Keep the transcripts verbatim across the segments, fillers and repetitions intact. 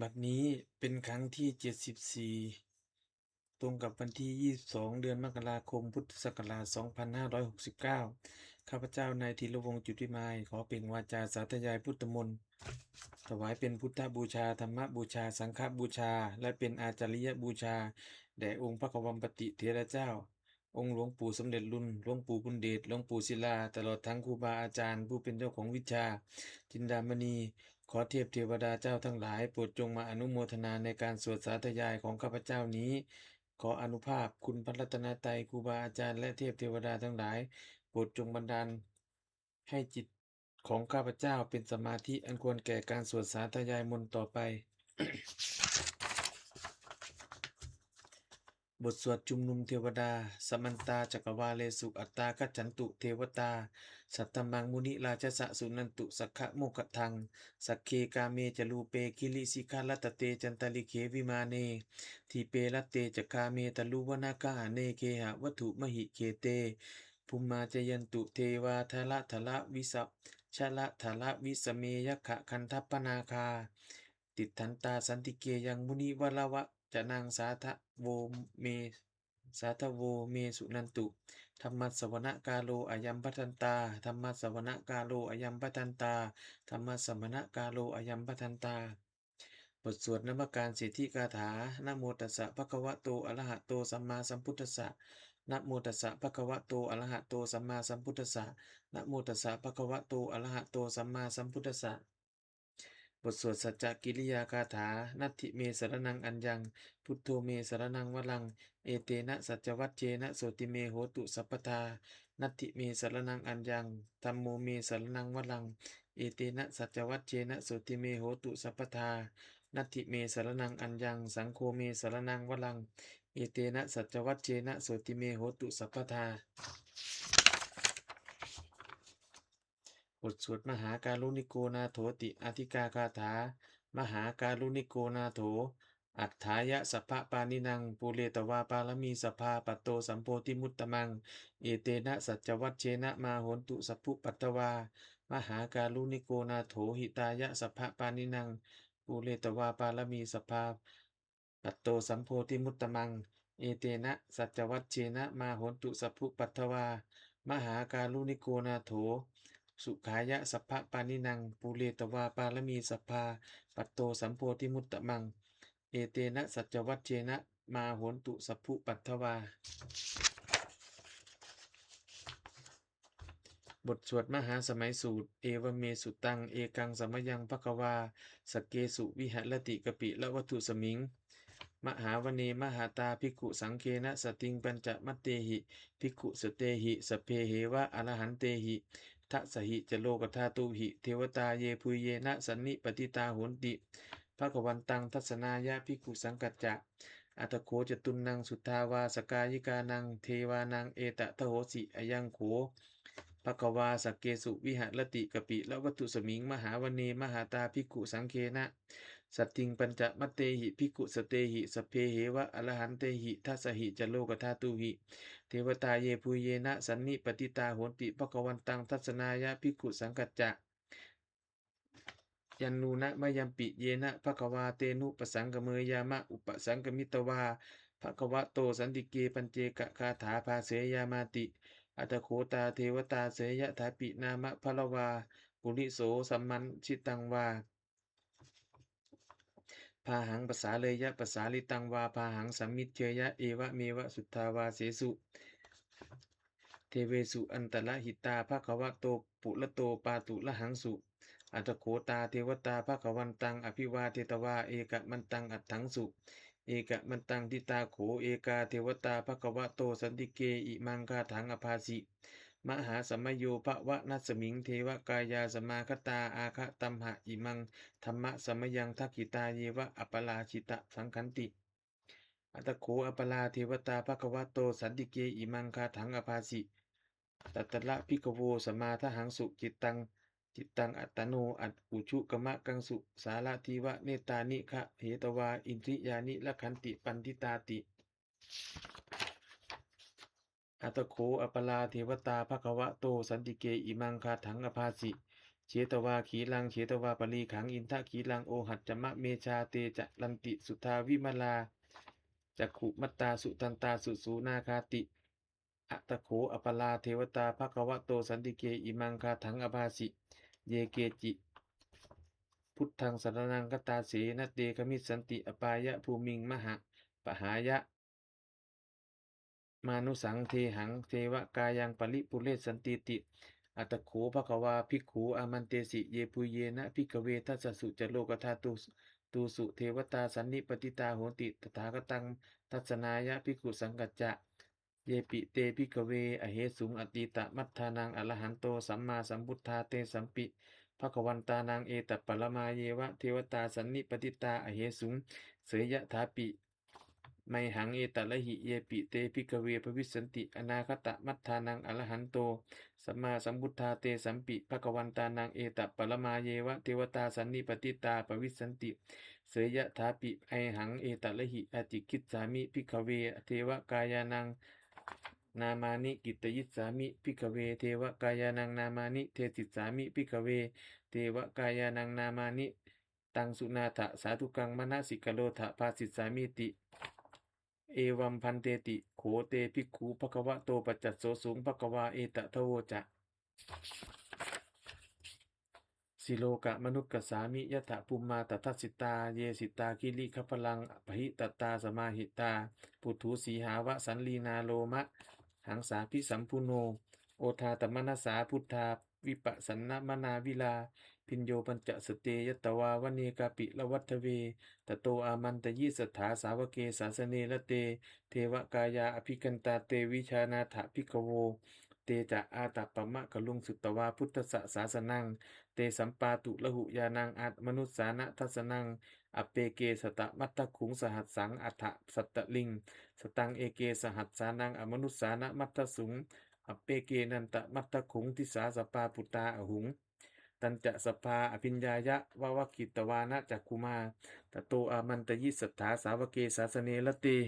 บัดนี้เป็นครั้งที่ เจ็ดสิบสี่ ตรงกับวันที่ ยี่สิบสอง เดือนมกราคม พุทธศักราช สองพันห้าร้อยหกสิบเก้า ข้าพเจ้านายธีรวงศ์ จุติมาย ขอเปล่งวาจาสาธยายพุทธมนต์ ถวายเป็นพุทธบูชา ธรรมบูชา สังฆบูชา และเป็นอาจาริยบูชา แด่องค์พระควัมปติเถระเจ้า องค์หลวงปู่สำเร็จลุน หลวงปู่บุญเดช หลวงปู่ศิลา ตลอดทั้งครูบาอาจารย์ผู้เป็นเจ้าของวิชา จินดามณี ขอเทพเทวดาเจ้าทั้งหลาย โปรดจงมาอนุโมทนาในการสวดสาธยายของข้าพเจ้านี้ ขออานุภาพคุณพระรัตนตรัย ครูบาอาจารย์ และเทพเทวดาทั้งหลาย โปรดจงบันดาลให้จิตของข้าพเจ้าเป็นสมาธิอันควรแก่การสวดสาธยายมนต์ต่อไป บทสวดชุมนุมเทวดา Samantā cakkavāḷesu atrāgacchantu devatā, saddhammaṃ munirājassa suṇantu saggamokkhadaṃ. Sagge kāme ca rūpe girisikharataṭe cantalikkhe vimāne, dīpe raṭṭhe ca gāme taruvanagahane gehavatthumhi khette, bhummā cāyantu devā jalathalavisame, jalathalavisame yakkhagandhabbanāgā, tiṭṭhantā santike yaṃ munivaravacanaṃ sādhavo me, sādhavo me suṇantu. Dhammassavanakālo ayam bhadantā, dhammassavanakālo ayam bhadantā, dhammassavanakālo ayam bhadantā. บทสวดนมการสิทธิคาถา Namo tassa bhagavato arahato sammāsambuddhassa. Namo tassa bhagavato arahato sammāsambuddhassa. Namo tassa bhagavato arahato sammāsambuddhassa. บทสวดสัจจกิริยาคาถา Natthi me saraṇaṃ aññaṃ, buddho me saraṇaṃ varaṃ, etena saccavajjena sotthi me hotu sabbadā. Natthi me saraṇaṃ aññaṃ, dhammo me saraṇaṃ varaṃ, etena saccavajjena sotthi me hotu sabbadā. Natthi me saraṇaṃ aññaṃ, saṅgho me saraṇaṃ varaṃ, etena saccavajjena sotthi me hotu sabbadā. บทสวดมหาการุณิโกนาโถติอาทิกาคาถา Mahākāruṇiko nātho atthāya sabbapāṇinaṃ, pūretvā pāramī sabbā patto sambodhimuttamaṃ, etena saccavajjena mā hontu sabbupaddavā. Mahākāruṇiko nātho hitāya sabbapāṇinaṃ, pūretvā pāramī sabbā patto sambodhimuttamaṃ, etena saccavajjena mā hontu sabbupaddavā. Mahākāruṇiko nātho sukhāya sabbapāṇinaṃ, pūretvā pāramī sabbā patto sambodhimuttamaṃ, etena saccavajjena mā hontu sabbupaddavā. บทสวดมหาสมัยสูตร Evaṃ me sutaṃ. Ekaṃ samayaṃ bhagavā sakkesu viharati kapilavatthusmiṃ mahāvane mahatā bhikkhusaṅghena saddhiṃ pañcamattehi bhikkhusatehi sabbeheva arahantehi, dasahi ca lokadhātūhi devatā yebhuyyena sannipatitā honti bhagavantaṃ dassanāya bhikkhusaṅghañca. Atha kho catunnaṃ suddhāvāsakāyikānaṃ devānaṃ etadahosi: Ayaṃ kho bhagavā sakkesu viharati kapilavatthusmiṃ mahāvane mahatā bhikkhusaṅghena saddhiṃ pañcamattehi bhikkhusatehi sabbeheva arahantehi, dasahi ca lokadhātūhi devatā yebhuyyena sannipatitā honti bhagavantaṃ dassanāya bhikkhusaṅghañca. Yannūna mayampi yena bhagavā tenupasaṅkameyyāma, upasaṅkamitvā bhagavato santike paccekagāthā bhāseyyāmāti. Atha kho tā devatā seyyathāpi nāma balavā puriso sammiñjitaṃ vā bāhaṃ pasāreyya, pasāritaṃ vā bāhaṃ sammiñjeyya, evameva suddhāvāsesu devesu antarahitā bhagavato purato pāturahaṃsu. Atha kho tā devatā bhagavantaṃ abhivādetvā ekamantaṃ aṭṭhaṃsu. Ekamantaṃ ṭhitā kho ekā devatā bhagavato santike imaṃ gāthaṃ abhāsi: Mahāsamayo pavanasmiṃ, devakāyā samāgatā; āgatamha imaṃ dhammasamayaṃ, dakkhitāyeva aparājitasaṅghanti. Atha kho aparā devatā bhagavato santike imaṃ gāthaṃ abhāsi: Tatra bhikkhavo samādahaṃsu, cittaṃ, cittaṃ attano ujukamakaṃsu; sārathīva nettāni gahetvā, indriyāni rakkhanti paṇḍitāti. Atha kho aparā devatā bhagavato santike imaṃ gāthaṃ abhāsi: Chetvā khīlaṃ chetvā palighaṃ indakhīlaṃ ohaccamanejā, te caranti suddhā vimalā cakkhumatā sudantā susunāgāti. Atha kho aparā devatā bhagavato santike imaṃ gāthaṃ abhāsi: Ye keci buddhaṃ saraṇaṃ gatāse, na te gamissanti apāyabhūmiṃ, pahāya mānusaṃ dehaṃ devakāyaṃ paripūressantīti. Atha kho bhagavā bhikkhū āmantesi: Yebhuyyena bhikkhave dasasu ca lokadhātūsu devatā sannipatitā honti tathāgataṃ dassanāya bhikkhusaṅghañca. Yepi te bhikkhave ahesuṃ atītamaddhānaṃ arahanto sammāsambuddhā, tesampi bhagavantānaṃ etaparamāyeva devatā sannipatitā ahesuṃ, seyyathāpi mayhaṃ etarahi. Yepi te bhikkhave bhavissanti anāgatamaddhānaṃ arahanto sammāsambuddhā, tesampi bhagavantānaṃ etaparamāyeva devatā sannipatitā bhavissanti, seyyathāpi mayhaṃ etarahi. Ācikkhissāmi bhikkhave devakāyānaṃ nāmāni, kittayissāmi bhikkhave devakāyānaṃ nāmāni, desissāmi bhikkhave devakāyānaṃ nāmāni. Taṃ suṇātha sādhukaṃ manasikarotha bhāsissāmīti. Evaṃ bhanteti kho te bhikkhū bhagavato paccassosuṃ. Bhagavā etadavoca: Silokamanukassāmi yattha bhummā tadassitā, ye sitā girigabbharaṃ pahitattā samāhitā, puthū sīhāva sallīnā lomahaṃsābhisambhuno. Odātamanasā suddhā vippasannamanāvilā, bhiyyo pañcasate ñatvā vane kāpilavatthave. Tato āmantayi satthā sāvake sāsane rate, devakāyā abhikkantā te vijānātha bhikkhavo. Te ca ātappamakaruṃ sutvā buddhassa sāsanaṃ, tesampāturahu ñāṇaṃ amanussāna dassanaṃ. Appeke satamaddakkhuṃ sahassaṃ atha sattariṃ, sataṃ eke sahassānaṃ amanussānamaddasuṃ, appekenantamaddakkhuṃ disā sabbā phuṭā ahuṃ. Tañca sabbaṃ abhiññāya vavakkhitvāna cakkhumā, tato āmantayi satthā sāvake sāsane rate,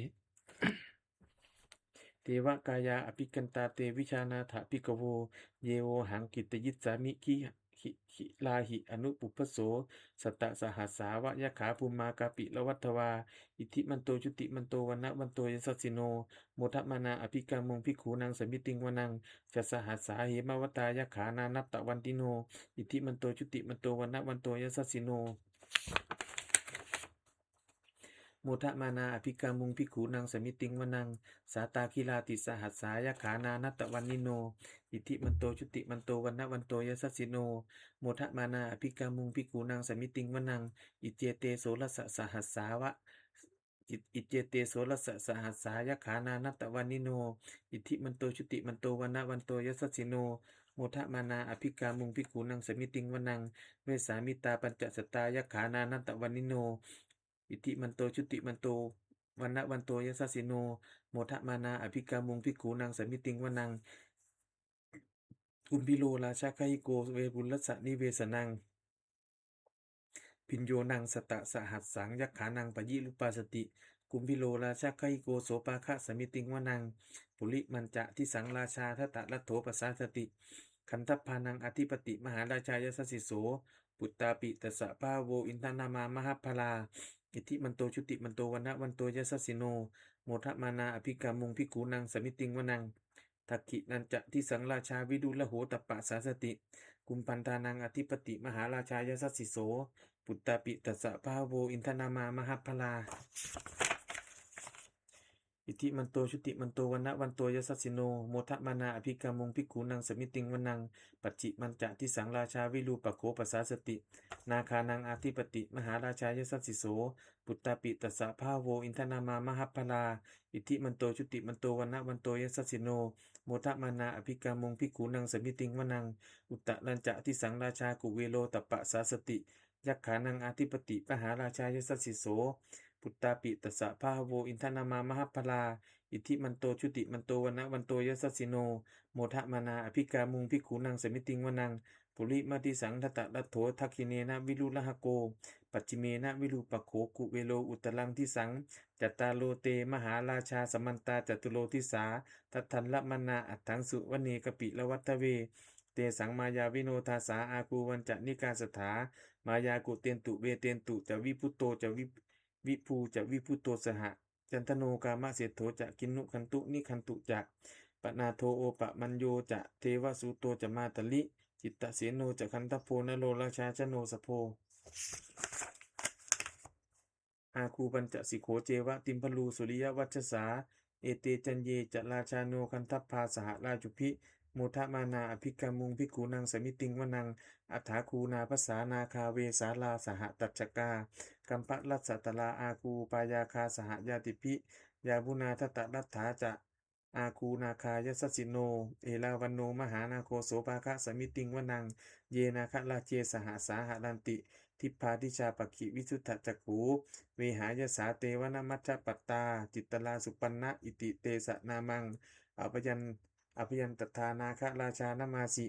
devakāyā abhikkantā te vijānātha bhikkhavo. Ye vohaṃ kittayissāmi gi- gi- girāhi anupubbaso, sattasahassā va yakkhā bhummā kāpilavatthavā, iddhimanto jutimanto vaṇṇavanto yasassino, modamānā abhikkāmuṃ bhikkhūnaṃ samitiṃ vanaṃ. Chasahassā hemavatā yakkhā nānattavaṇṇino, iddhimanto jutimanto vaṇṇavanto yasassino, modamānā abhikkāmuṃ bhikkhūnaṃ samitiṃ vanaṃ. Sātāgirā tisahassā yakkhā nānattavaṇṇino, iddhimanto jutimanto vaṇṇavanto yasassino, modamānā abhikkāmuṃ bhikkhūnaṃ samitiṃ vanaṃ. Iccete soḷasasahassā va- i- iccete soḷasasahassā yakkhā nānattavaṇṇino, iddhimanto jutimanto vaṇṇavanto yasassino, modamānā abhikkāmuṃ bhikkhūnaṃ samitiṃ vanaṃ. Vessāmittā pañcasatā yakkhā nānattavaṇṇino, iddhimanto jutimanto vaṇṇavanto yasassino, modamānā abhikkāmuṃ bhikkhūnaṃ samitiṃ vanaṃ. Kumbhīro rājagahiko vepullassa nivesanaṃ, bhiyyo naṃ satasahassaṃ yakkhānaṃ payirupāsati, kumbhīro rājagahiko sopāga samitiṃ vanaṃ. Purimañca disaṃ rājā dhataraṭṭho pasāsati, gandhabbānaṃ ādhipati mahārājā yasassi so, puttāpi tassa bahavo indanāmā mahabbalā, iddhimanto jutimanto vaṇṇavanto yasassino, modamānā abhikkāmuṃ bhikkhūnaṃ samitiṃ vanaṃ. Dakkhiṇañca disaṃ rājā virūḷho tappasāsati, kumbhaṇḍānaṃ ādhipati mahārājā yasassi so, puttāpi tassa bahavo indanāmā mahabbalā, iddhimanto jutimanto vaṇṇavanto yasassino, modamānā abhikkāmuṃ bhikkhūnaṃ samitiṃ vanaṃ. Pacchimañca disaṃ rājā virūpakkho pasāsati, nāgānaṃ ādhipati mahārājā yasassi so, puttāpi tassa bahavo indanāmā mahabbalā, iddhimanto jutimanto vaṇṇavanto yasassino, modamānā abhikkāmuṃ bhikkhūnaṃ samitiṃ vanaṃ. Uttarañca disaṃ rājā kuvero tappasāsati, yakkhānaṃ ādhipati mahārājā yasassi so, puttāpi tassa bahavo indanāmā mahabbalā, iddhimanto jutimanto vaṇṇavanto yasassino, modamānā abhikkāmuṃ bhikkhūnaṃ samitiṃ vanaṃ. Purimadisaṃ dhataraṭṭho dakkhiṇena virūḷhako, pacchimena virūpakkho kuvero uttaraṃ disaṃ. Cattāro te mahārājā samantā caturo disā, daddallamānā aṭṭhaṃsu vane kāpilavatthavē. tesaṃ māyāvino dāsā āgū vañcanikā saṭhā, māyā kuṭeṇḍu veṭeṇḍu ca vibudho ca vi- vibhū ca vibudho saha, candano kāmaseṭṭho ca kinnughaṇḍu nighaṇḍu ca, panādo opamañño ca devasūto ca mātali, cittaseno ca gandhabbo naḷo rājā janosabho. Āgū pañcasikho ceva timbarū suriyavacchasā, ete caññe ca rājāno gandhabbā saha rājubhi, modamānā abhikkāmuṃ bhikkhūnaṃ samitiṃ vanaṃ. Athāgū nābhasā nāgā vesālā sahatacchakā, kambalassatarā āgū pāyāgā saha ñātibhi, yāmunā dhataraṭṭhā ca āgū nāgā yasassino. Erāvaṇo mahānāgo sopāga samitiṃ vanaṃ, ye nāgarāje sahasā haranti, dibbā dijā pakkhi visuddhacakkhū, vehāyasā te vanamajjhapattā, citrā supaṇṇā iti tesa nāmaṃ. Abhayan abhayantadā nāgarājānamāsi,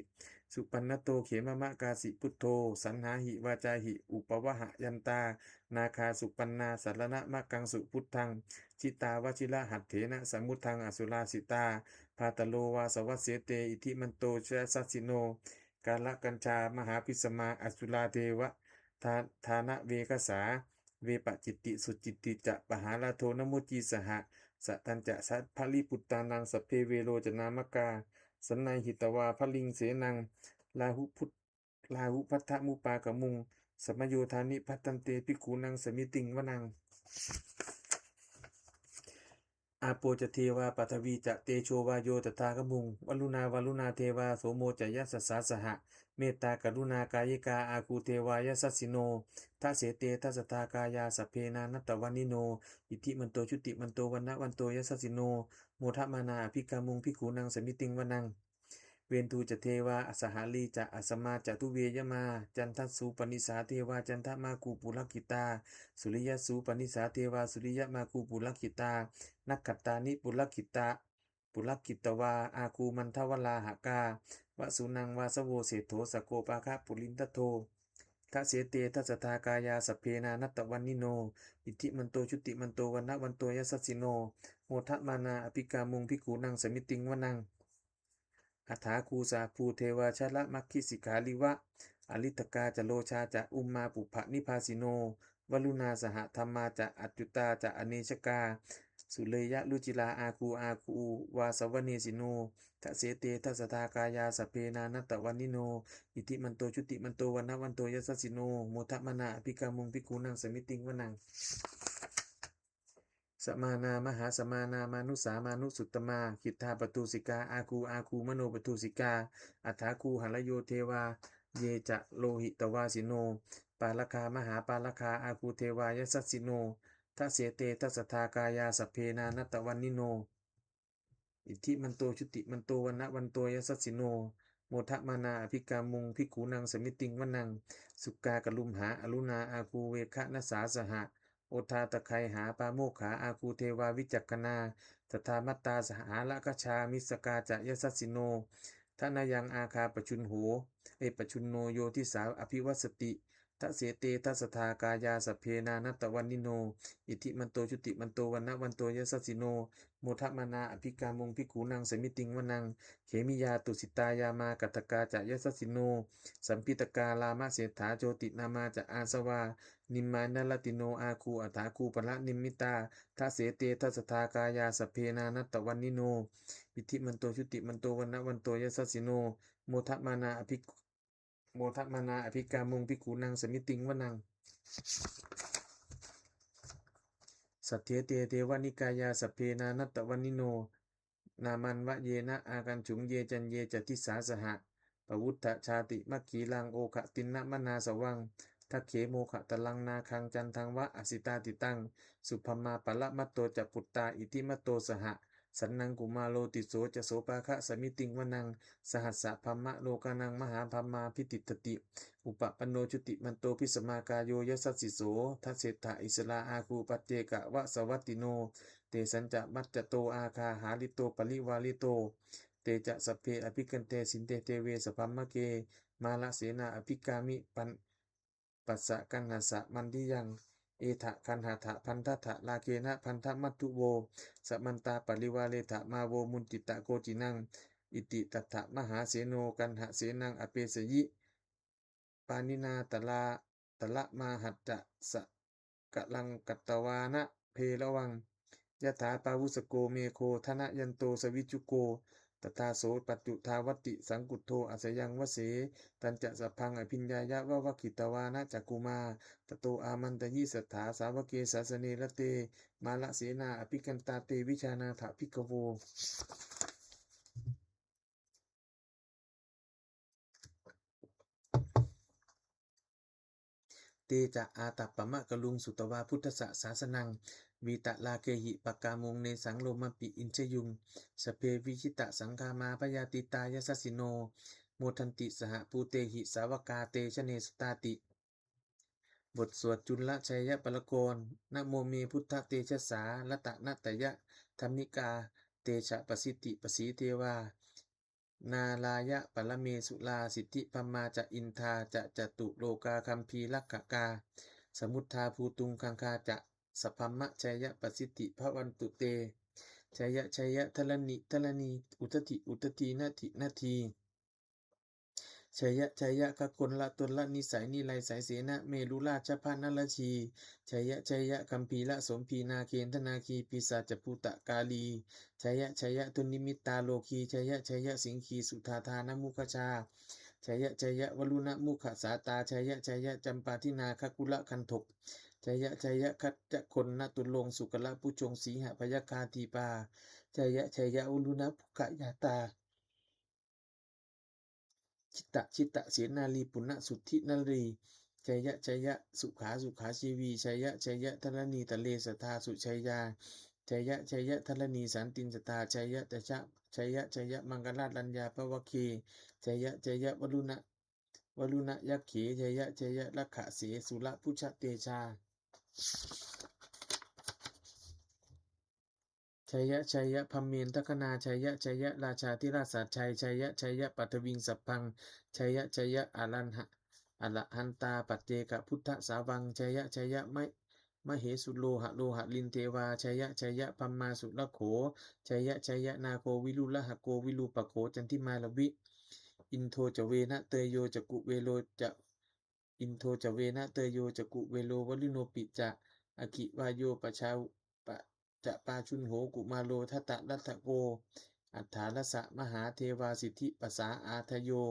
supaṇṇato khemamakāsi buddho, saṇhāhi vācāhi upavhayantā, nāgā supaṇṇā saraṇamakaṃsu buddhaṃ, jitā vajirahatthena samuddaṃ asurā sitā, bhātaro vāsavassete iddhimanto yasassino. Kālakañjā mahābhismā asurā deva dā- dānaveghasā, vepacitti sucitti ca pahārādo namucī saha, satañca baliputtānaṃ sabbe verocanāmakā, sannayhitvā baliṃ senaṃ rāhubhut- rāhubhaddamupāgamuṃ, samayodāni bhaddante bhikkhūnaṃ samitiṃ vanaṃ. Āpo ca devā paṭhavī ca tejo vāyo tadāgamuṃ, varuṇā vāruṇā devā somo ca yasasā saha, mettākaruṇākāyikā āgū devā yasassino. Dasete dasadhā kāyā sabbe nānattavaṇṇino, iddhimanto jutimanto vaṇṇavanto yasassino, modamānā abhikkāmuṃ bhikkhūnaṃ samitiṃ vanaṃ. Veṇḍū ca devā asahalī ca asamā ca duve yamā, candassūpanisā devā candamāgū purakkhitā, suriyassūpanisā devā suriyamāgū purakkhitā, nakkhattāni purakkhitvā āgū mandavalāhakā, vasūnaṃ vāsavo seṭṭho sakkopāga purindado. Dasete dasadhā kāyā sabbe nānattavaṇṇino, iddhimanto jutimanto vaṇṇavanto yasassino, modamānā abhikkāmuṃ bhikkhūnaṃ samitiṃ vanaṃ. Athāgū sahabhū devā jalamaggisikhāriva, ariṭṭhakā ca rojā ca ummāpupphanibhāsino, varuṇā sahadhammā ca accutā ca anejakā, sūleyyarucirā āgū āgū vāsavanesino. Dasete dasadhā kāyā sabbe nānattavaṇṇino, iddhimanto jutimanto vaṇṇavanto yasassino, modamānā abhikkāmuṃ bhikkhūnaṃ samitiṃ vanaṃ. Samānā mahāsamānā mānusā mānusuttamā, khiḍḍāpadūsikā āgū āgū manopadūsikā, athāgū harayo devā ye ca lohitavāsino, pāragā mahāpāragā āgū devā yasassino. Dasete dasadhā kāyā sabbe nānattavaṇṇino, iddhimanto jutimanto vaṇṇavanto yasassino, modamānā abhikkāmuṃ bhikkhūnaṃ samitiṃ vanaṃ. Sukkā karumhā aruṇā āgū veghanasā saha, odātagayhā pāmokkhā āgū devā vicakkhaṇā, sadāmattā sahāragajā missakā ca yasassino. Thanayaṃ āgā pajjunho, e pajjunno yo disā abhivassati. Dasete dasadhā kāyā sabbe nānattavaṇṇino, iddhimanto jutimanto vaṇṇavanto yasassino, modamānā abhikkāmuṃ bhikkhūnaṃ samitiṃ vanaṃ. Khemiyā tusitā yāmā kaṭṭhakā ca yasassino, lambitakā lāmaseṭṭhā jotināmā ca āsavā, nimmānaratino āgū athāgū paranimmitā. Dasete dasadhā kāyā sabbe nānattavaṇṇino, iddhimanto jutimanto vaṇṇavanto yasassino, modamānā abhik modamānā abhikkāmuṃ bhikkhūnaṃ samitiṃ vanaṃ. Saṭṭhete devanikāyā sabbe nānattavaṇṇino, nāmanvayena āgañchuṃ ye caññe ca disā saha, pavutthajātimakhīlaṃ oghatiṇṇamanāsavaṃ, dakkhemoghataraṃ nāgaṃ candaṃva asitātitaṃ, subrahmā paramatto ca puttā iddhimato saha, sanaṅkumāro tisso ca sopāga samitiṃ vanaṃ. Sahassabrahmalokānaṃ mahābrahmābhitiṭṭhati, upapanno jutimanto bhismākāyo yasassi so. Dasettha issarā āgū paccekavasavattino, tesañca majjhato āgā hārito parivārito. Te ca sabbe abhikkante sinde deve sabrahmake, mārasenā abhikkāmi pan passa kaṇhassa mandiyaṃ. Etha gaṇhatha bandhatha rāgena bandhamatthu vo, samantā parivāretha mā vo muñcittha koci naṃ. Iti tattha mahāseno kaṇhasenaṃ apesayi. Pāṇinā talā talamāhacca sakalaṃ katvāna bheravaṃ. Yathā pāvussako megho thanayanto savijjuko, tadā so paccudāvatti saṅkuddho asayaṃvase. Tañca sabbaṃ abhiññāya vavakkhitvāna cakkhumā, tato āmantayi satthā sāvake sāsane rate. Mārasenā abhikkantā te vijānātha bhikkhavo. Te ca ātappamakaruṃ sutvā buddhassa sāsanaṃ, vītarāgehi pakkāmuṃ nesaṃ lomapi iñjayuṃ. Sabbe vijitasaṅgāmā bhayātītā yasassino, modanti saha bhūtehi sāvakā te janesutāti. บทสวดจุลชัยปกรณ์ Namo me buddhatejasā ratanattayadhammikā, tejapasiddhi pasīdevā nārāyaparamesurā, siddhibrahmā ca indā ca catulokā gambhīrakkhakā, samuddā bhūtuṃ gaṅgā ca sabrahmajayapasiddhi bhavantu te. Jaya jaya dharaṇi dharaṇī udadhi udadhī nadi nadī. Jaya jaya gaganalatanalanisai nirayasai sena merurājabala narajī. Jaya jaya gambhīrasombhī nāgendanāgī pisācabhūtakālī. Jaya jaya dunnimittarogī. Jaya jaya siṅgīsudādānamukhajā. Jaya jaya varuṇamukhasātrā. Jaya jaya campādināgakulagandhok. Jaya jaya gajagonnaturaṅgasukarabhujaṅgasīhabyagghadīpā. Jaya jaya varuṇamukhayātrā. Jita jita senārī puna suddhi narī. Jaya jaya sukhā sukhā jīvī. Jaya jaya dharaṇītale sadā sujayā. Jaya jaya dharaṇī santin sadā. Jaya jaya jaya jaya maṅkarājaññā bhavagge. Jaya jaya varuṇa varuṇayakkhe. Jaya jaya rakkhase surabhujatejā. Jaya jaya brahmendagaṇā. Jaya jaya rājādhirājasājjai. Jaya jaya paṭhaviṃ sabbaṃ. Jaya jaya araha arahantā paccekabuddhasāvaṃ. Jaya jaya ma mahesuro haro harindevā. Jaya jaya brahmā surakkho. Jaya jaya nāgo virūḷhako virūpakkho candimā ravi. Indo ca venateyyo ca kuvero ca Indo ca venateyyo ca kuvero varuṇopi ca. Aggi vāyo pajā pa ca pājuṇho kumāro dhataraṭṭhako. Aṭṭhārasa mahādevā siddhitāpasa-ādayo.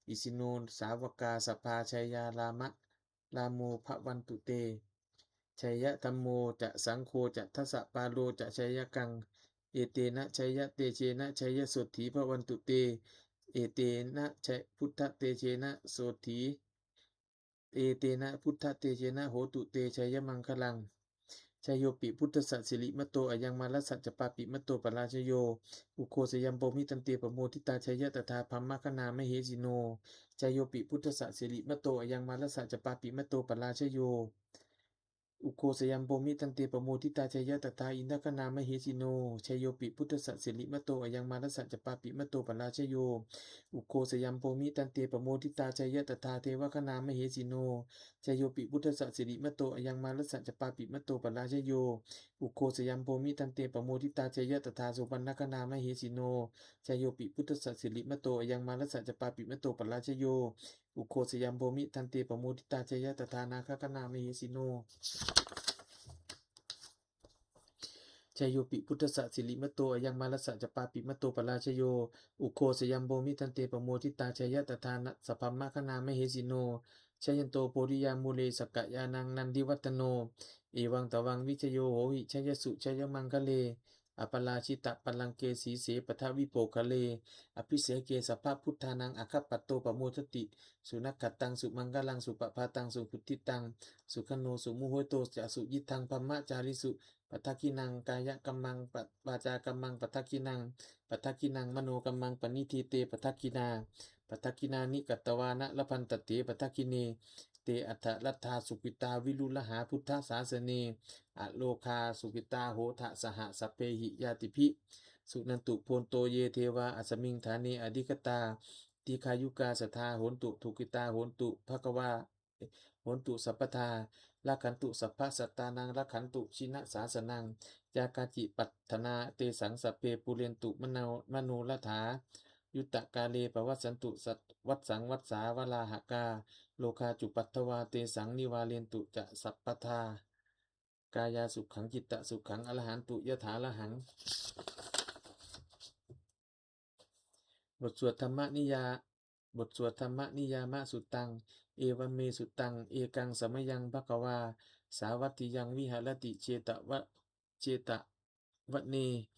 Isino sāvakā sabbā jayarāma rāmo bhavantu te. Jayadhammo ca saṅgho ca dasapālo ca jayakaṃ. Etena jayatejena jayasotthī bhavantu te. Etena jaya buddhatejena sotthī Etena buddhatejena hotu te jayamaṅgalaṃ. Jayopi buddhassa sirīmato ayaṃ mārassa ca pāpimato parājayo. Ugghosayaṃ brahmapāramidhānaṃ te pamoditā jaya tadā brahmagaṇā mahesino. Jayopi buddhassa sirīmato ayaṃ mārassa ca pāpimato parājayo. Ugghosayaṃ brahmapāramidhānaṃ te pamoditā jaya tadā indagaṇā mahesino. Jayopi buddhassa sirīmato ayaṃ mārassa ca pāpimato parājayo. Ugghosayaṃ brahmapāramidhānaṃ te pamoditā jaya tadā devagaṇā mahesino. Jayopi buddhassa sirīmato ayaṃ mārassa ca pāpimato parājayo. Ugghosayaṃ brahmapāramidhānaṃ te pamoditā jaya tadā supaṇṇagaṇā mahesino. Jayopi buddhassa sirīmato ayaṃ mārassa ca pāpimato parājayo. Ugghosayaṃ brahmapāramidhānaṃ te pamoditā jaya tadā nāgagaṇā mahesino. Jayopi buddhassa sirīmato ayaṃ mārassa ca pāpimato parājayo. Ugghosayaṃ brahmapāramidhānaṃ te pamoditā jaya tadā na sabrahmagaṇā mahesino. Jayanto bodhiyā mūle sakyānaṃ nandivaḍḍhano. Evaṃ tvaṃ vijayo hohi jayassu jayamaṅgale. Aparājitapallaṅke sīse paṭhavipokkhare abhiseke sabbabuddhānaṃ aggappatto pamodati. Sunakkhattaṃ sumaṅgalaṃ supabhātaṃ suhuṭṭhitaṃ sukhaṇo sumuhutto ca suyiṭṭhaṃ brahmacārisu. Padakkhiṇaṃ kāyakammaṃ pa vācākammaṃ padakkhiṇaṃ padakkhiṇaṃ manokammaṃ paṇidhī te padakkhiṇā. Padakkhiṇāni katvāna labhantatthe padakkhiṇe. Te atthaladdhā sukhitā viruḷhā buddhasāsane. Arogā sukhitā hotha saha sabbehi ñātibhi. Suṇantu bhonto ye devā asmiṃ ṭhāne adhigatā. Dīghāyukā sadā hontu sukhitā hontu bhagavā hontu sabbadā. Rakkhantu sabbasattānaṃ rakkhantu jinasāsanaṃ. Yā kāci patthanā tesaṃ sabbe pūrentu mano manorathā. yuttakāle pavassantu sat- vassaṃ vassā valāhakā, rogā cupaddavā tesaṃ nivārentu ca sabbadā. Kāyāsukhaṃ cittasukhaṃ arahantu yathārahaṃ. บทสวดธรรมนิยา บทสวดธรรมนิยามสุตตัง Evaṃ me sutaṃ. Ekaṃ samayaṃ bhagavā sāvatthiyaṃ viharati jetava- jetavane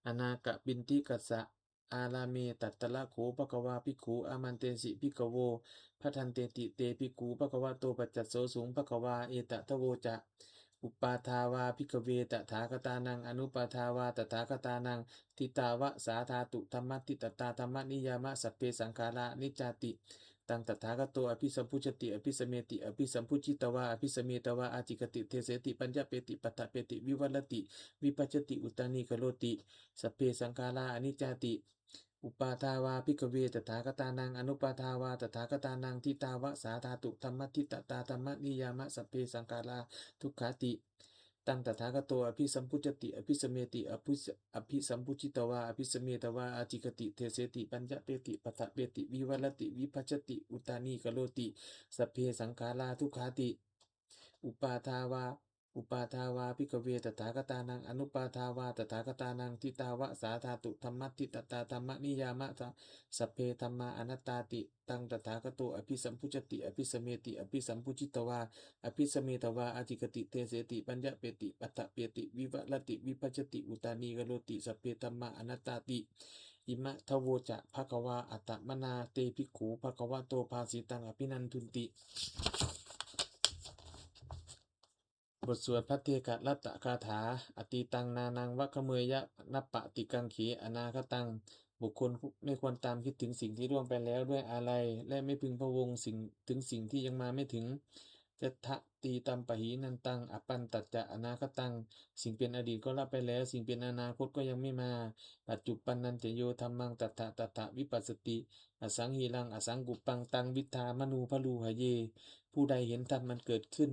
anāthapiṇḍikassa ārāme. Tatra kho bhagavā bhikkhū āmantesi bhikkhavo bhadanteti. Te bhikkhū bhagavato paccassosuṃ. Bhagavā etadavoca. Uppādā vā bhikkhave tathāgatānaṃ anuppādā vā tathāgatānaṃ ṭhitāva sā dhātu dhammaṭṭhitatā dhammaniyāma sabbe saṅkhārā aniccāti. Taṃ tathāgato abhisambujjhati abhisameti. Abhisambujjhitvā abhisametvā ācikkhati deseti paññapeti paṭṭhapeti vivarati vibhajati uttānīkaroti sabbe saṅkhārā aniccāti. Uppādā vā bhikkhave tathāgatānaṃ anuppādā vā tathāgatānaṃ ṭhitāva sā dhātu dhammaṭṭhitatā dhammaniyāma sabbe saṅkhārā dukkhāti. Taṃ tathāgato abhisambujjhati abhisameti abhis- abhisambujjhitvā abhisametvā ācikkhati deseti paññapeti paṭṭhapeti vivarati vibhajati uttānīkaroti sabbe saṅkhārā dukkhāti. Uppādā vā uppādā vā bhikkhave tathāgatānaṃ anuppādā vā tathāgatānaṃ ṭhitāva sā dhātu dhammaṭṭhitatā dhammaniyāma sa- sabbe dhammā anattāti. Taṃ tathāgato abhisambujjhati abhisameti abhisambujjhitvā abhisametvā ācikkhati deseti paññapeti paṭṭhapeti vivarati vibhajati uttānīkaroti sabbe dhammā anattāti. Imadavoca bhagavā. Attamanā te bhikkhū bhagavato bhāsitaṃ abhinandunti. บทสวดภัทเทกรัตตคาถา Atītaṃ nānvāgameyya nappaṭikaṅkhe anāgataṃ. บุคคลไม่ควรตามคิดถึงสิ่งที่ล่วงไปแล้วด้วยอาลัย และไม่พึงพะวงสิ่ง ถึงสิ่งที่ยังมาไม่ถึง Yadatītampahīnantaṃ appattañca anāgataṃ. สิ่งเป็นอดีตก็ละไปแล้ว สิ่งเป็นอนาคตก็ยังไม่มา Paccuppannañca yo dhammaṃ tattha tattha vipassati, asaṃhiraṃ asaṅkuppaṃ taṃ viddhā manubrūhaye. ผู้ใดเห็นธรรมมันเกิดขึ้น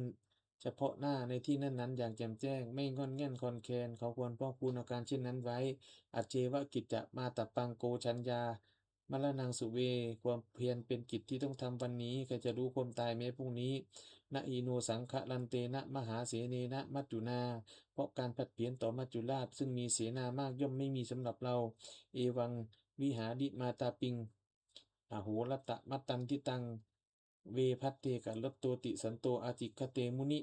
เฉพาะหน้าในที่นั้นๆ อย่างแจ่มแจ้ง ไม่ง่อนแง่นคลอนแคลน เขาควรพอกพูนอาการเช่นนั้นไว้ Ajjeva kiccamātappaṃ ko jaññā maraṇaṃ suve. ความเพียรเป็นกิจที่ต้องทำวันนี้ ใครจะรู้ความตายแม้พรุ่งนี้ Na hi no saṅgarantena mahāsenena maccunā. เพราะการผัดเพี้ยนต่อมัจจุราชซึ่งมีเสนามากย่อมไม่มีสำหรับเรา Evaṃ vihārimātāpiṃ ahorattamatanditaṃ ve bhaddekarattoti santo ācikkhate muni.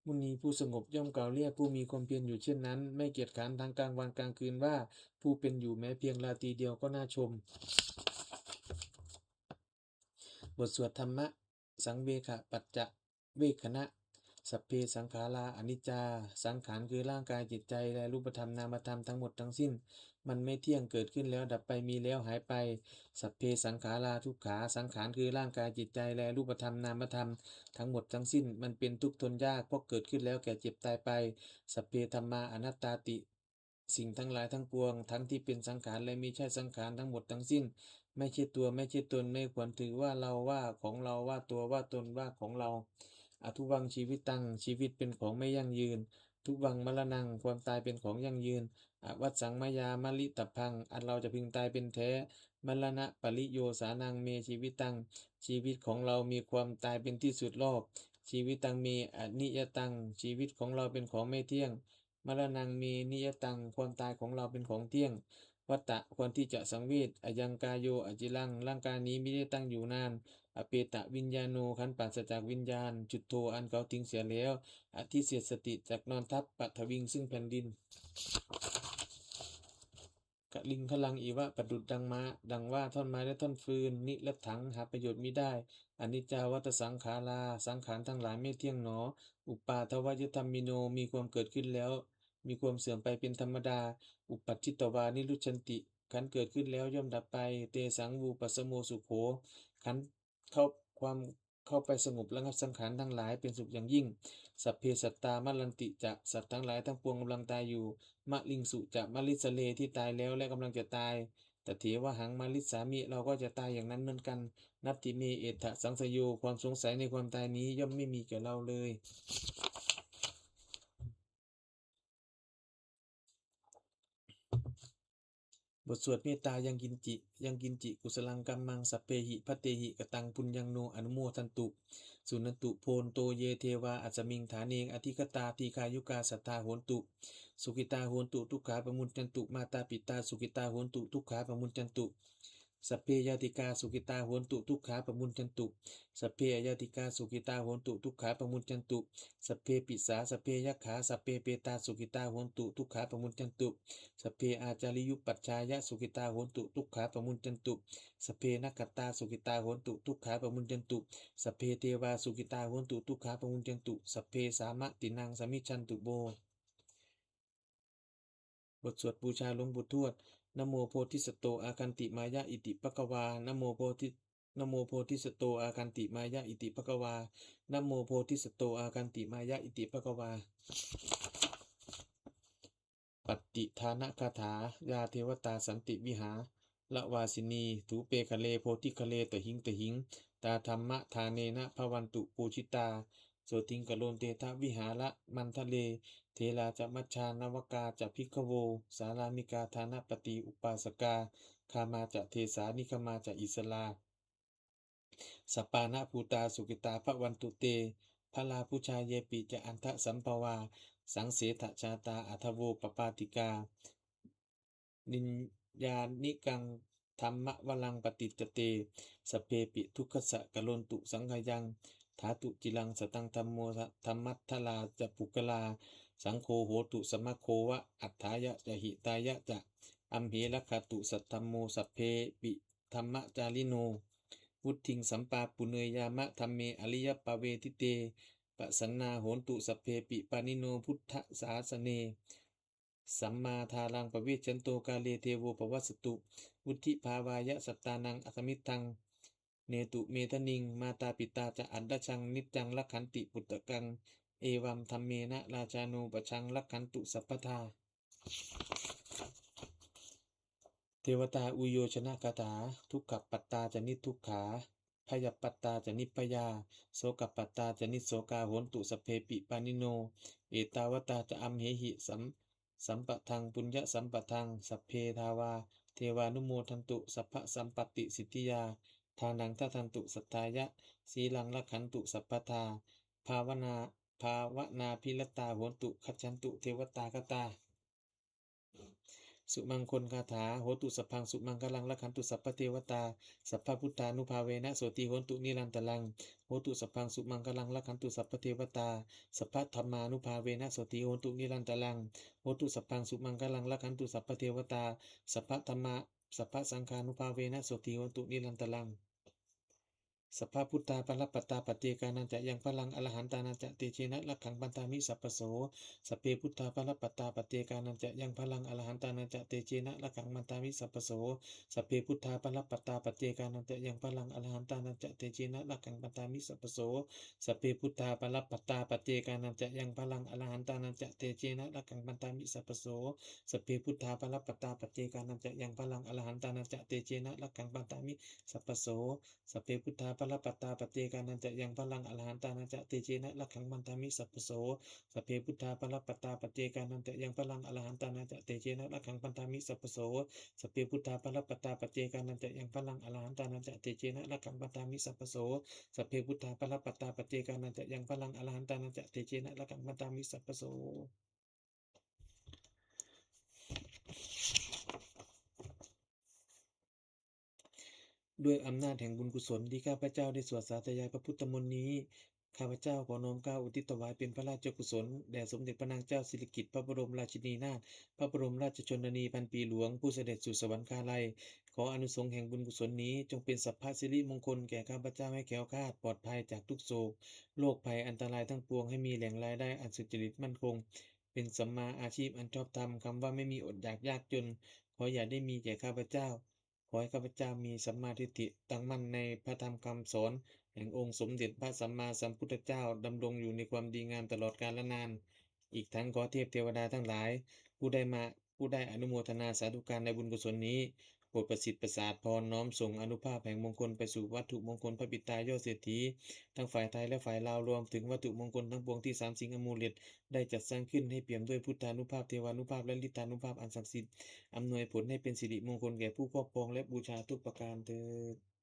มุนีผู้สงบย่อมกล่าวเรียกผู้มีความเพียรอยู่เช่นนั้น ไม่เกียจคร้านทั้งกลางวันกลางคืนว่า ผู้เป็นอยู่แม้เพียงราตรีเดียวก็น่าชม บทสวดธรรมสังเวคปัจจเวกขณะ Sabbe saṅkhārā aniccā. สังขารคือร่างกายจิตใจและรูปธรรมนามธรรมทั้งหมดทั้งสิ้น มันไม่เที่ยง เกิดขึ้นแล้วดับไป มีแล้วหายไป Sabbe saṅkhārā dukkhā. สังขารคือร่างกายจิตใจและรูปธรรมนามธรรมทั้งหมดทั้งสิ้น มันเป็นทุกข์ทนยาก เพราะเกิดขึ้นแล้วแก่เจ็บตายไป Sabbe dhammā anattāti. สิ่งทั้งหลายทั้งปวง ทั้งที่เป็นสังขารและมิใช่สังขารทั้งหมดทั้งสิ้น ไม่ใช่ตัว ไม่ใช่ตน ไม่ควรถือว่าเรา ว่าของเรา ว่าตัว ว่าตน ว่าของเรา Adhuvaṃ jīvitaṃ. ชีวิตเป็นของไม่ยั่งยืน Dhuvaṃ maraṇaṃ. ความตายเป็นของยั่งยืน Avassaṃ mayā maritabbaṃ. อันเราจะพึงตายเป็นแท้ Maraṇapariyosānaṃ me jīvitaṃ. ชีวิตของเรามีความตายเป็นที่สุดรอบ Jīvitaṃ me aniyataṃ. ชีวิตของเราเป็นของไม่เที่ยง Maraṇaṃ me niyataṃ. ความตายของเราเป็นของเที่ยง Vata ควรที่จะสังเวช Ayaṃ kāyo aciraṃ. ร่างกายนี้มิได้ตั้งอยู่นาน Apetaviññāṇo. ครั้นปราศจากวิญญาณ Chuḍḍho อันเขาทิ้งเสียแล้ว Adhisessati. จักนอนทับ Paṭhaviṃ. ซึ่งแผ่นดิน Kaliṅgaraṃ iva. ประดุจดังมา ดังว่าท่อนไม้และท่อนฟืน Niratthaṃ. หาประโยชน์มิได้ Aniccā vata saṅkhārā. สังขารทั้งหลายไม่เที่ยงหนอ Uppādavayadhammino. มีความเกิดขึ้นแล้ว มีความเสื่อมไปเป็นธรรมดา Uppajjitvā nirujjhanti. ครั้นเกิดขึ้นแล้วย่อมดับไป Tesaṃ vūpasamo sukho. ครั้นเข้าความ เข้าไปสงบระงับสังขารทั้งหลายเป็นสุขอย่างยิ่ง Sabbe sattā maranti ca. สัตว์ทั้งหลายทั้งปวงกำลังตายอยู่ Mariṃsu ca marissare. ที่ตายแล้วและกำลังจะตาย Tathevāhaṃ marissāmi. เราก็จะตายอย่างนั้นเหมือนกัน Natthi me ettha saṃsayo. ความสงสัยในความตายนี้ย่อมไม่มีแก่เราเลย บทสวดเมตตา ยังกิญจิ ยังกิญจิ kusalaṃ kammaṃ sabbehi bhatehi kataṃ puññaṃ no anumodantu. Suṇantu bhonto ye devā asmiṃ ṭhāne adhigatā dīghāyukā sadā hontu, sukhitā hontu, dukkhā pamuñcantu. Mātāpitā sukhitā hontu, dukkhā pamuñcantu. Sabbe ñātikā sukhitā hontu, dukkhā pamuñcantu. Sabbe aññātikā sukhitā hontu, dukkhā pamuñcantu. Sabbe pisā sabbe yakkhā sabbe petā sukhitā hontu, dukkhā pamuñcantu. Sabbe ācariyupajjhāya sukhitā hontu, dukkhā pamuñcantu. Sabbe nakkhattā sukhitā hontu, dukkhā pamuñcantu. Sabbe devā sukhitā hontu, dukkhā pamuñcantu. Sabbe sampattīnaṃ samijjhantu vo. บทสวดบูชาหลวงปู่ทวด Namo bodhisatto āgantimāya iti bhagavā. Namo bodhi Namo bodhisatto āgantimāya iti bhagavā. Namo bodhisatto āgantimāya iti bhagavā. Pattidānagāthā. Yā devatā santi vihāravāsinī, thūpe ghare bodhighare tahiṃ tahiṃ, tā dhammadānena bhavantu pūjitā, sotthiṃ karontedha vihāramaṇḍale. Therā ca majjhā navakā ca bhikkhavo, sārāmikā dānapatī upāsakā, gāmā ca desā nigamā ca issarā, sappāṇabhūtā sukhitā bhavantu te. Balābujā yepi ca aṇḍasambhavā, saṃsedajātā athavopapātikā, niyyānikaṃ dhammavaraṃ paṭicca te, sabbepi dukkhassa karontu saṅkhayaṃ. Ṭhātu ciraṃ sataṃ dhammo, dhammaddharā ca puggalā, saṅgho hotu samaggova, atthāya ca hitāya ca. Amhe rakkhatu saddhammo, sabbepi dhammacārino, vuḍḍhiṃ sampāpuṇeyyāma, dhamme ariyappavedite. Pasannā hontu sabbepi, pāṇino buddhasāsane, sammā dhāraṃ pavecchanto, kāle devo pavassatu, vuḍḍhibhāvāya sattānaṃ, samiddhaṃ netu medaniṃ. Mātā pitā ca atrajaṃ, niccaṃ rakkhanti puttakaṃ, evaṃ dhammena rājāno, pajaṃ rakkhantu sabbadā. Devatāuyyojanagāthā. Dukkhappattā ca niddukkhā, bhayappattā ca nibbhayā, sokappattā ca nissokā, hontu sabbepi pāṇino. Ettāvatā ca amhehi, sam- sambhataṃ puññasampadaṃ, sabbe devā, devānumodantu, sabbasampattisiddhiyā. Dānaṃ dadantu saddhāya, sīlaṃ rakkhantu sabbadā, bhāvanā- bhāvanābhiratā hontu, gacchantu devatāgatā. Sumaṅgalagāthā. Hotu sabbaṃ sumaṅgalaṃ, rakkhantu sabbadevatā, sabbabuddhānubhāvena, sotthī hontu nirantaraṃ. Hotu sabbaṃ sumaṅgalaṃ, rakkhantu sabbadevatā, sabbadhammānubhāvena, sotthī hontu nirantaraṃ. Hotu sabbaṃ sumaṅgalaṃ, rakkhantu sabbadevatā, sabbadhammā- sabbasaṅghānubhāvena, sotthī hontu nirantaraṃ. Sabbabuddhā balappattā, paccekānañca yaṃ balaṃ, arahantānañca tejena, rakkhaṃ bandhāmi sabbaso. Sabbe buddhā balappattā, paccekānañca yaṃ balaṃ, arahantānañca tejena, rakkhaṃ bandhāmi sabbaso. Sabbe buddhā balappattā, paccekānañca yaṃ balaṃ, arahantānañca tejena, rakkhaṃ bandhāmi sabbaso. Sabbe buddhā balappattā, paccekānañca yaṃ balaṃ, arahantānañca tejena, rakkhaṃ bandhāmi sabbaso. Sabbe buddhā balappattā, paccekānañca yaṃ balaṃ, arahantānañca tejena, rakkhaṃ bandhāmi sabbaso. Sabbe buddhā balappattā, paccekānañca yaṃ balaṃ, arahantānañca tejena, rakkhaṃ bandhāmi sabbaso. Sabbe buddhā balappattā, paccekānañca yaṃ balaṃ, arahantānañca tejena, rakkhaṃ bandhāmi sabbaso. Sabbe buddhā balappattā, paccekānañca yaṃ balaṃ, arahantānañca tejena, rakkhaṃ bandhāmi sabbaso. Sabbe buddhā balappattā, paccekānañca yaṃ balaṃ, arahantānañca tejena, rakkhaṃ bandhāmi sabbaso. ด้วยอำนาจแห่งบุญกุศลที่ข้าพเจ้าได้สวดสาธยายพระพุทธมนต์นี้ ข้าพเจ้าขอน้อมเกล้าอุทิศถวายเป็นพระราชกุศลแด่สมเด็จพระนางเจ้าสิริกิติ์ พระบรมราชินีนาถ พระบรมราชชนนีพันปีหลวง ผู้เสด็จสู่สวรรคาลัย ขออานิสงส์แห่งบุญกุศลนี้จงเป็นสัพพสิริมงคลแก่ข้าพเจ้าให้แคล้วคลาดปลอดภัยจากทุกโศก โรคภัยอันตรายทั้งปวง ให้มีแหล่งรายได้อันสุจริตมั่นคง เป็นสัมมาอาชีพอันชอบธรรม คำว่าไม่มีอดอยากยากจน ขออย่าได้มีแก่ข้าพเจ้า ขอให้ข้าพเจ้ามีสัมมาทิฏฐิตั้งมั่นในพระธรรมคำสอนแห่งองค์สมเด็จพระสัมมาสัมพุทธเจ้า ดำรงอยู่ในความดีงามตลอดกาลนาน อีกทั้งขอเทพเทวดาทั้งหลาย ผู้ได้มา ผู้ได้อนุโมทนาสาธุการในบุญกุศลนี้ ข รดประสิทธิ์ประสาทพร น้อมส่งอานุภาพแห่งมงคลไปสู่วัตถุมงคลพระปิดตายอดเศรษฐี ทั้งฝ่ายไทยและฝ่ายลาว รวมถึงวัตถุมงคลทั้งปวงที่สามสิงห์อมูเลตได้จัดสร้างขึ้น ให้เปี่ยมด้วยพุทธานุภาพ เทวานุภาพ และฤทธานุภาพอันศักดิ์สิทธิ์ อำนวยผลให้เป็นสิริมงคลแก่ผู้ครอบครองและบูชาทุกประการเทอญ